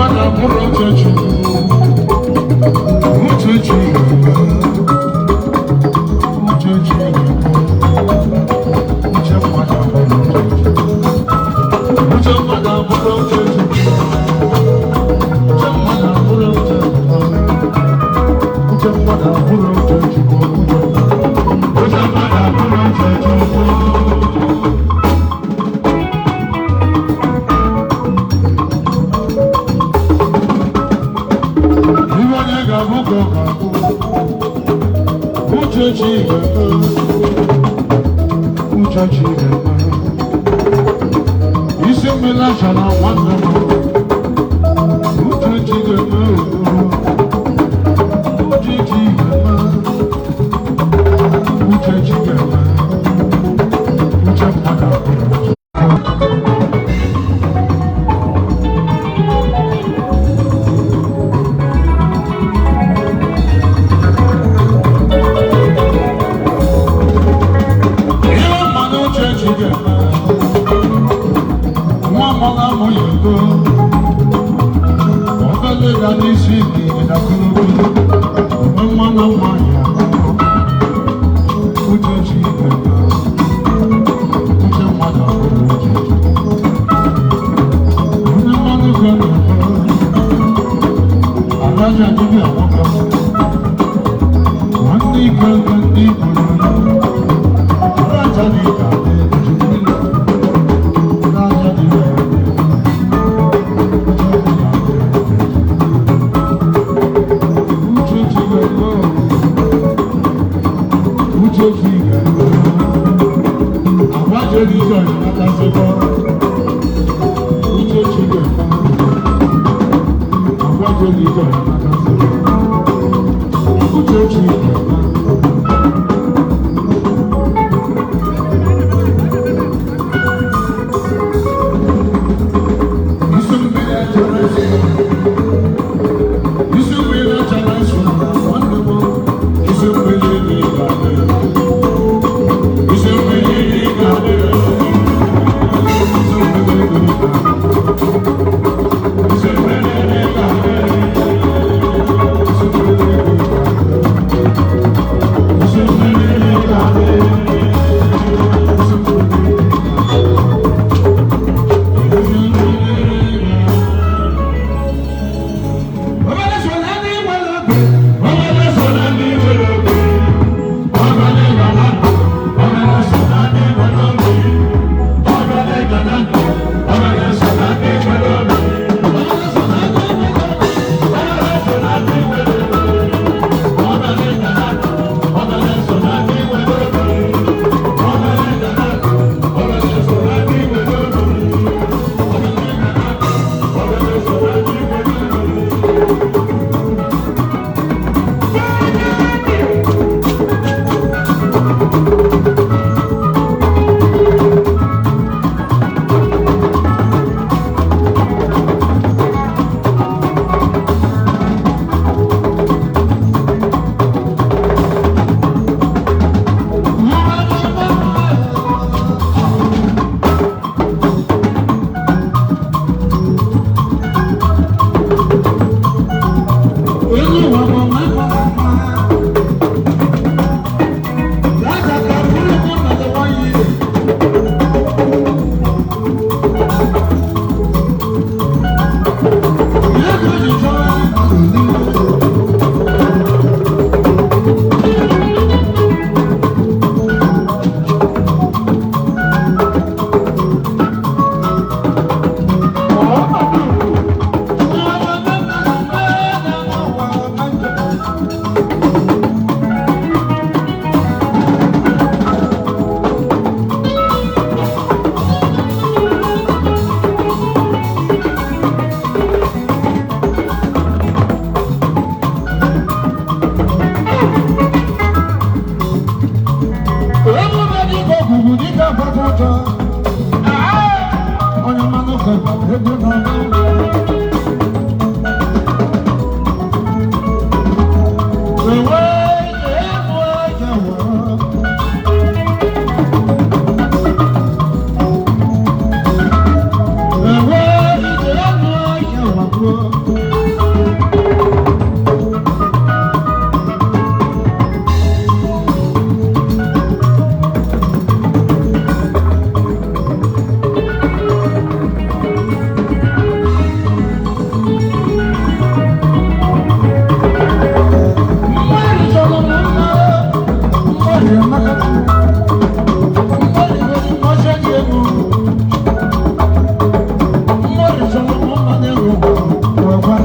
Mmadụ abụrụ uche Chukwu, uche Chineke, uche Chineke, uche mmadụ abụrụ uche Chukwu, uche mmadụ abụrụ uche Chukwu, uche mmadụ abụrụ uche Chukwu, uche mmadụ abụrụ uche Chukwu, uche mmadụ abụrụ uche Chukwu. Ibe onye ga-abụ ka ọ ga-abụ, uche chi ga-eme, uche chi ga-eme. Isi mmiri achara nwanne m, uche chi ga-eme, uche chi ga-eme, uche chi ga-eme, uche mmadụ abụrụ uche. Ihe mmadụ uche chi ga-eme, nwa mụrụ amụ ya ego, obele ga n'isi na kulukulu, ome nwa na nwa ya uche chi ga-eme, uche mmadụ abụrụ uche Chukwu. Onye mmanụ ka na-eme, alaja dibịa nwoke m, nwanne ike nke ndị Igbo n'onye, alaja dị ka Chukwu, alaja dibịa uche chi ga-eme, uche chi ga-eme, agwa jere ije ọnyamaka uche chi ga-eme, agwa jere ije ọnyamaka uche chi ga-eme. Isi mmiri achara esi, isi mmiri achara esi nwanne m, isi mmiri dị ga-adị, isi mmiri dị ga-adị, isi mmiri dị ga-adị, isi mmiri dị ga-adị, isi mmiri dị ga-adị, isi mmiri dị ga-adị, isi mmiri dị ga-adị. Onye mmanụ ka ego na-ama. Mmadụ chọrọ m mma, mmadụ amaka, mmadụ nwere mmasị dị egwu. Mmadụ chọrọ m mma n'egwu, wee gwa.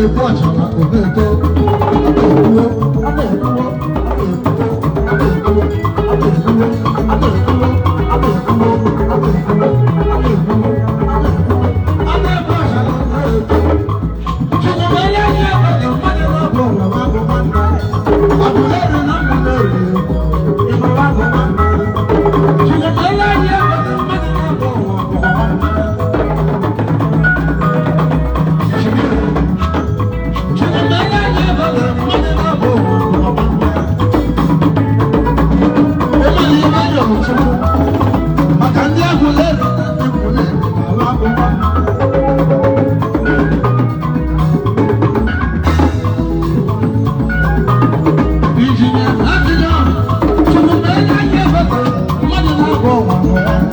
na-ebu achara ometo, a na-ekwuo, a na-ekwuo, a na-ekwuo, a na-ekwuo, a na-ekwuo, a na-ekwuo, a na-ekwuo, a na-ekwuo, a na-ekwuo, a na-ekwuo, a na-ebu achara ometo. Chukwu mere anyị ebere, mmadụ na-abụ ụwa bụ nwanne. Ọ bụ eri na mmụ na-eri, ịbụ nwa bụ nwanne. Chukwu mere anyị ebere, mmadụ na-abụ ụwa bụ nwanne. Chukwu mere anyị ebere, mmadụ na-abụ ụwa bụ nwanne. Ụmụ ihe yọrọ Chukwu maka ndị egwuregwu na ndị egwuregwu na ala bụ nwanne. Injinia Adịna, Chukwu mere anyị ebere, mmadụ na-abụ ụwa bụ nwanne.